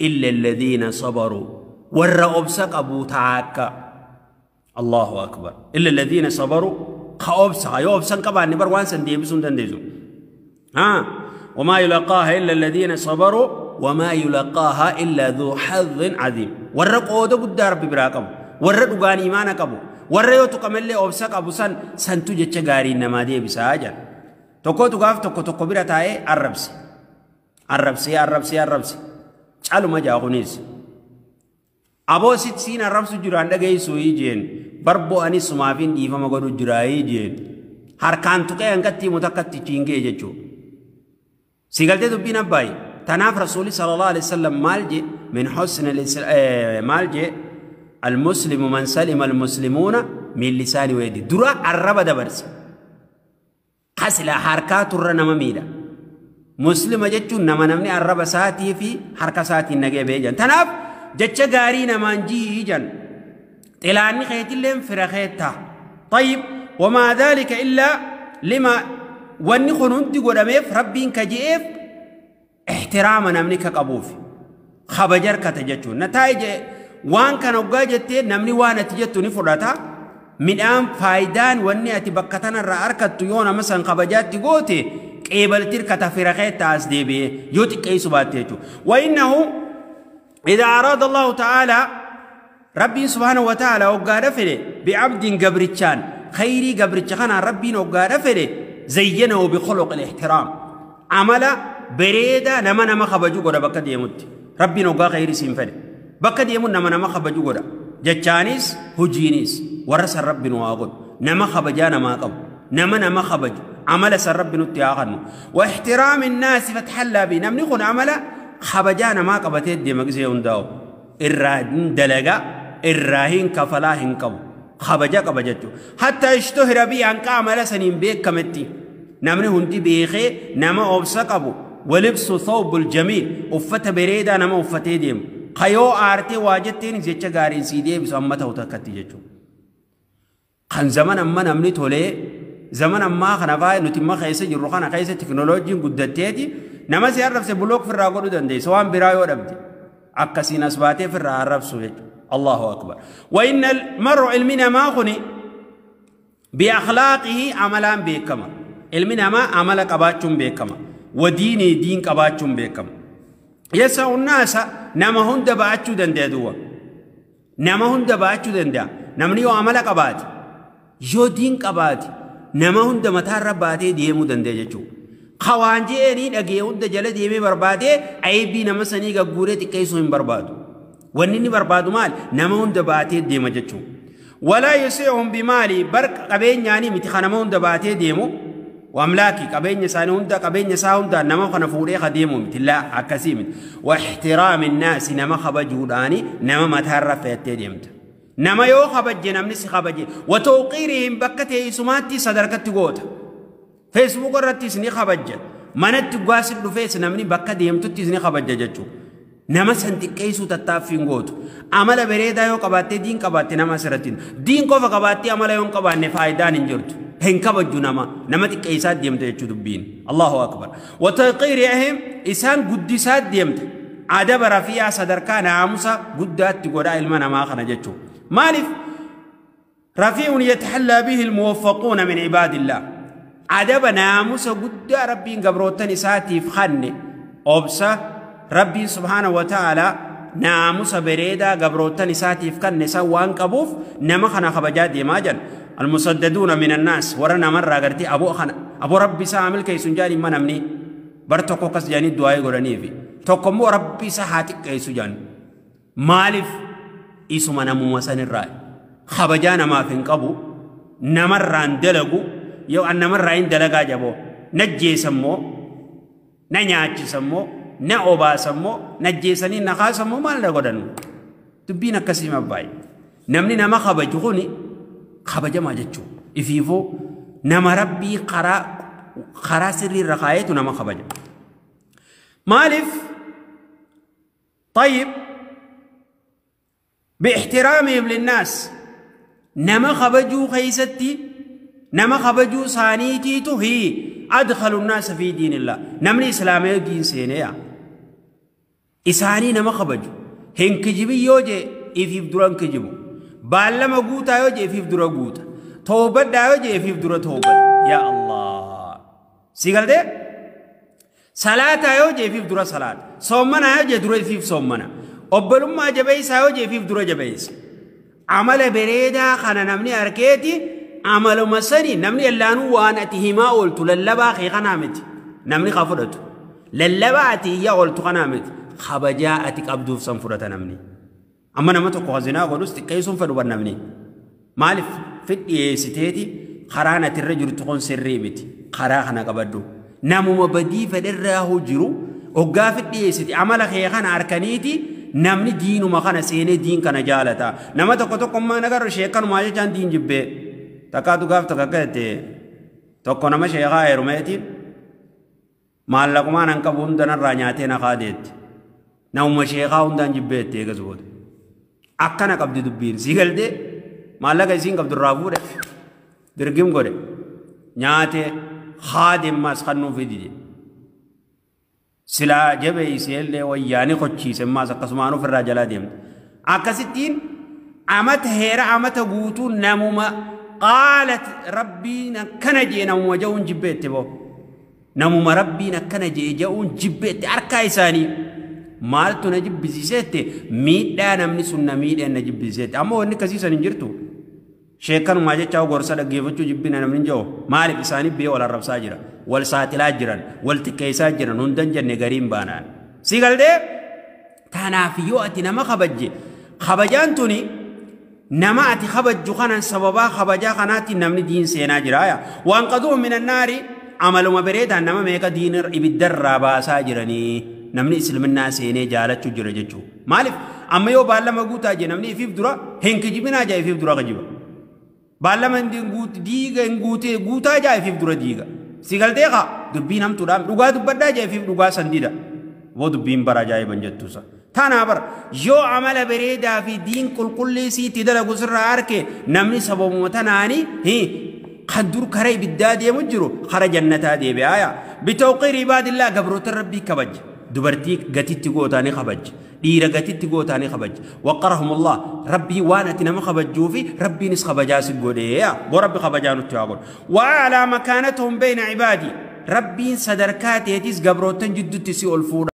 إلا الذين صبروا ور أبسق أبو تعاك الله أكبر إلا الذين صبروا خأبسق يوبسن كبان نبر وانسن ديبسون دنديزو ها وما يلقاها إلا الذين صبروا وما يلقاها إلا ذو حظ عظيم ور قود قد ربي براكم ور دغان إيمانك أبو ور يوتو كمل أبسق أبو سن سنتو جتش غاري نما ديبسا tokkotu gaaf tokko tokko bira taa'ee arrabse arrabsee arrabsee arrabse caaluma jaa kunis aboo siin arrabsu jiraan dhageessu jeen barboo anis sumaafin dhiifama godhu jiraayii jeen harkaan tuqee hangatti himu takkatti chiingee jechuu si galtee dubbiin abbaayi tanaaf rasuuli sallallahu alaihi wasallam maal je min husni maal je المسلم من سلم المسلمون من لسانه ويده dura arraba dabarse خسلا حركات الرنما ميدا مسلم جتشون نما نمني الرب ساتي في حركة ساتي نجي بيجان تناف جتش غاري نمان جي جان تلاني خيت اللين فرخيتها طيب وما ذلك إلا لما وني خنونتي قداميف ربين كجيف احتراما نمني كقبوف خبجر كتجتشون نتائج وان كان وقاجتي نمني وانا تجتو نفرطا midhaan faayidaan wanni ati bakka tanarraa harkattu yoo nama san kabajaatti goote qeebalti hirkata firaqee taas deebi'ee yoo xiqqeessu baatte jechuudha. وإنه إذا أراد الله تعالى ربي سبحانه وتعالى وقال فله بعبد قبرتشان خيري قبرتشان ربي وقال فله زينه بخلق الاحترام عمل بريدة نما نما خبجو قد بكد يموت ربي وقال خيري سينفله بكد يموت نما نما خبجو قد جتشانيس هجينيس ورس الرب نواغد نما خبجانا ما قب نما نما خبج عمل سرب نتياغن واحترام الناس فتحلى بي نمني خن عمل خبجانا ما قبتي دي مغزي ونداو الراهن دلغا الراهن كفلاهن قب خبجا قبجتو حتى اشتهر بي ان عمل سنين بيك كمتي نمني هندي بيخي نما اوبسا قبو ولبس ثوب الجميل وفت بريدا نما وفتي ديم خيو آرتي واجتين زيتش غارين سيدي بس امته تكتي جچو kan zaman amma namni tolee zaman ammaa kana faa nuti amma keessa jirru kana keessa teknooloojiin guddatteeti nama si arrabse block firraa godhuu dandeessa waan biraa yoo dhabde akkasiin as baatee firraa arrabsu jechuudha. Allahu akbar. وإن المرء ilmi namaa kuni بأخلاقه amalaan beekama. Ilmi namaa amala qabaachuun beekama. ودينه diin qabaachuun beekama. يسع الناس nama hunda baachuu danda'a duwwa. Nama hunda baachuu danda'a. Namni yoo amala qabaate yoo diin qabaate nama hunda mataarra baatee deemuu danda'a jechuudha. Kawaan je'anii dhagee hunda jala deemee barbaadee aybii nama sanii gagguuree xiqqeessuu hin barbaadu. Wanni inni barbaadu maal? Nama hunda baatee deema jechuudha. ولا يسعهم بمالي برق qabeenyaanii miti kan nama hunda baatee deemu وأملاكي qabeenya isaanii hunda qabeenya isaa hunda nama kana fuudhee ka deemu miti laa akkasii miti. واحترام الناس nama kabajuudhaani nama mataarra fe'attee deemta. Nama yoo kabajje namni si kabaje وتوقيرهم bakka teessumaatti sadarkatti goota. Facebook irrattis ni kabajja manatti gaasi dhufees namni bakka deemtuttis ni kabajja jechuudha. Nama san xiqqeessuu tattaaffiin gootu amala bareedaa yoo qabaattee diin qabaatte nama asirratti diin qofa qabaattee amala yoo hin qabaanne faayidaan hin jirtu hin kabajju nama nama xiqqeessaa deemta jechuu dubbiin. Allahu akbar. وتوقيرهم isaan guddisaa deemta adaba rafiyaa sadarkaa naamusa guddaatti godhaa ilma namaa kana jechuudha. Maaliif رفيع يتحلى به الموفقون من عباد الله أدب ناموس قد ربي قبروتني ساتي في خن أبسا ربي سبحانه وتعالى ناموس بريدا قبروتني ساتي في خن سوان قبوف نما خنا خبجات ديماجن المسددون من الناس ورنا مرة قرتي أبو خنا أبو ربي سامل كي سنجاني ما نمني برتقو قص جاني دعاء قراني في تقوم ربي سحاتك كي سجان مالف إسمنا نمو الرأي خبجانا ما فين قبو نمران دلقو يو أن نمرين دلقا جبو نجي سمو ننياچ سمو نأوبا سمو نجي سنين نخا سمو ما لقدنو تبينا كسيما باي نمني نما خبجوني خبجا ما جتشو إفيفو نما ربي قرا قرا سري رخايتو نما خبجا مالف طيب باحترامهم للناس نما خبجو خيستي نما خبجو سانيتي هي أدخل الناس في دين الله نمني إسلامي دين سينيا Isaanii nama kabaju. Hin kijibin yoo jee ifiif dura hin kijibu. Baallama guutaa yoo jee ifiif dura guuta. Toobadhaa yoo jee ifiif dura toobadha. Yaa Allah. Si galtee? Salaataa yoo jee ifiif dura salaata. Soommanaa yoo jee dura ifiif soommana. Obbolummaa jabeessaa yoo jee ifiif dura jabeessa. Amala bareedaa kana namni arkeeti amaluma sani namni ellaanuu waan ati himaa ooltu lallabaa kee kanaa miti. Namni ka fudhatu. Lallabaa ati iyyaa ooltu kanaa miti. Kabajaa ati qabduuf san fudhata namni. Amma nama tokko zinaa godhus xiqqeessuun fedhu bar namni. Maaliif fidhiyeessiteeti karaan ati irra jirtu kun sirrii miti. Karaa kana qabadhu. Namuma badii fedherraa hoo jiru hoggaa fidhiyeessite amala kee kana harkaniiti namni diinuma kana seenee diin kana jaalata. Nama tokko tokko immoo nagarra sheekanumaa jechaan diin jibbee. Takkaatu gaaf takka akka jette tokko nama sheekaa heerumeeti maallaqumaan an qabu hunda narraa nyaatee na kaadeetti. Namuma sheekaa hundaan jibbeetti eegas booda. Akkana qabdi dubbiin sii galtee maallaqa isiin qabdu irraa fuudhe dirgim godhe nyaatee haademmaas kan nuuf fidide. Silaa jabeessee illee wayyaanii kochiise ammaas akkasumaan ofirraa jalaa deemte. Akkasittiin amata heera amata guutuu namuma qaalat rabbiin akkana jee namuma ja'uun jibbeetti boo. Namuma rabbiin akkana jee ja'uun jibbeetti harkaa isaanii. Maaltu na jibbisiiseette miidhaa namni sun na miidheen na jibbisiiseette. Amma wanni akkasiisan hin jirtu. Sheekanumaa jechaa gorsa dhaggeeffachuu jibbina namni hin jiru. Maaliif isaanii biyya wal arrabsaa jira, wal saaxilaa jiran, wal xiqqeessaa jiran hundan jenne gariin baanaan. Si galtee? Kanaaf yoo ati nama kabajje kabajaan tuni nama ati kabajju kanan sababaa kabajaa kanaatti namni diin seenaa jira. Waan qaduu minan naari amaluma bareedaan nama meeqa diin ibiddarraa baasaa jiranii. Namni isliminnaa seenee jaalachuu jira jechuudha. Maaliif amma yoo baallama guutaa jee namni ifiif dura hin kijibinaa jaa ifiif dura kijiba. Baallama hin diiga hin guutee guutaa jaa ifiif dura diiga. Si galtee kaa dubbiin hamtuudhaan dhugaa dubbadhaa jaa ifiif dhugaa san dida. Boo dubbiin bara ajaa'iban jettuusa. Tanaa bara yoo amala bareedaa fi diin qulqullii siitti dalagu sirraa arke namni sababuma tanaanii kan dur karaa ibiddaa deemu jiru kara jannataa deebi'aa. Bitawqiiri ibaadillaa gabroota rabbii kabaja. Dubartii gatitti gootaanii kabajja. Dhiira gatitti gootaanii kabajja. Waqqarahumullah rabbii waan ati nama kabajjuu fi rabbiinis kabajaa si godhee. Boo rabbi kabajaa nutti haa godhu. Wa alaa makaanatuhum bayna ibaadii. Rabbiin sadarkaa teetis gabrootan jidduutti si ol fuudha.